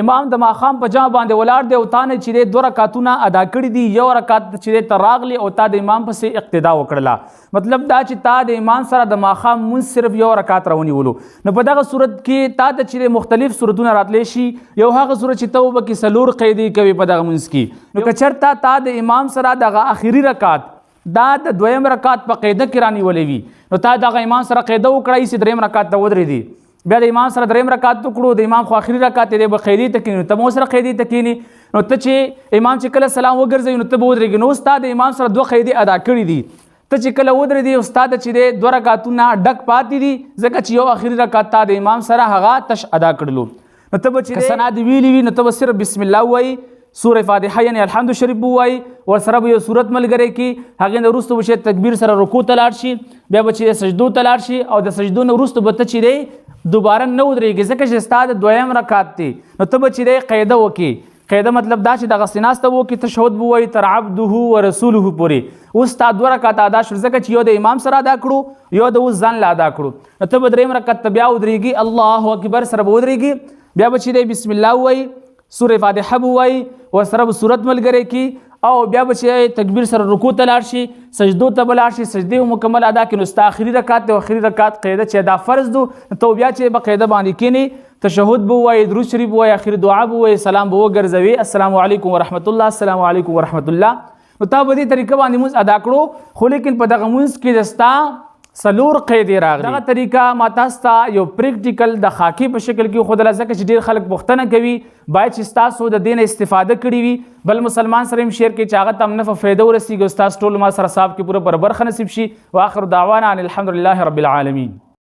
امام د ماښام په جمع باندې ولاړ دی او تا نه چې دی دوه رکعتونه ادا کړي دي، یو رکعت چې دی ته راغلی او تا د امام پسې اقتدا وکړله، مطلب دا چې تا د امام سره د ماښام مونځ صرف یو رکعت راونیولو. نو په دغه صورت کې تا ته چې مختلف صورتونه راتلی شي. یو هغه صورت چې ته وبکې څلور قیدې کوي په دغه مونځ کې. نو که چېرته تا د امام سره دغه اخري رکعت دا د دویم رکعت په قیده کې رانیولې وي، نو تا دغه امام سره قیده وکړه، چې دریم رکعت ته ودرېدي، بیا د امام سره دریم رکعت وکړو، د امام خو اخري رکعت دی، به قیدې ته کینی، ته مو سره قیدې ته کینی. نو ته چې امام چې کله سلام وګرځوي نو ته به ودرېږي. نو ستا د امام سره دوه قیدې ادا کړي دي. ته چې کله ودرېدې او ستا ته چې دی دوه رکعتونه ډک پاتې دي، ځکه چې یو اخري رکعت تا د امام سره هغه تش ادا کړلو. نو ته به چې ثنا دې ویلي وي، نو ته به صرف بسم الله ووایي، سوره فاتحه یعنی الحمد شریف ووایي، ورسره به یو سورت ملګری کی، هغې نه وروسته به چې تکبیر سره رکوع ته لاړ شي، بیا به چې سجدو ته لاړ شي، او د سجدو نه وروسته به ته چې دی دوباره نه ودرېږي، ځکه چې ستا د دویم رکعت دی. نو ته به چې دی قاعده وکړي. قاعده مطلب دا چې دغه سیناسته وکړي، تشهد به ووایي تر عبده و رسوله پورې. اوس تا دوه رکعته ادا شول، ځکه چې یو د امام سره ادا کړو، یو د اوس ځان له ادا کړو. نو ته به دریم رکعت ته بیا ودرېږي، الله اکبر سره به ودرېږي، بیا به چې دی بسم الله ووایي، سوره فاتحه به ووایي، ورسره به سورت ملګری کړي، او بیا به چې تکبیر سره رکوع ته لاړ شي، سجدو ته به لاړ شي، سجدې به مکمل ادا کړي. نو ستا اخري رکعت دی، او اخري رکعت قاعده چې دا فرض دو، نو ته بیا چې به قاعده باندې کښېنې، تشهد به ووایي، درود شریف به ووایي، اخري دعا به ووایي، سلام به وګرځوي، السلام علیکم ورحمت الله، السلام علیکم ورحمت الله. نو تا په دې طریقه باندې مونځ ادا کړو، خو لیکن په دغه مونځ کې د ستا څلور قیدې راغلي. دغه طریقه ما تاسو ته یو پریکټیکل د خاکې په شکل کې ښودله، ځکه چې ډېر خلک پوښتنه کوي. باید چې ستاسو د دې نه استفاده کړې وي، بل مسلمان سره هم شیر کړئ چې هغه ته هم نفع فایده ورسېږي، او ستاسو ټولو ما سره ثواب کې پوره پر برخه نصیب شي. واخر دعوانا ان الحمدلله رب العالمین.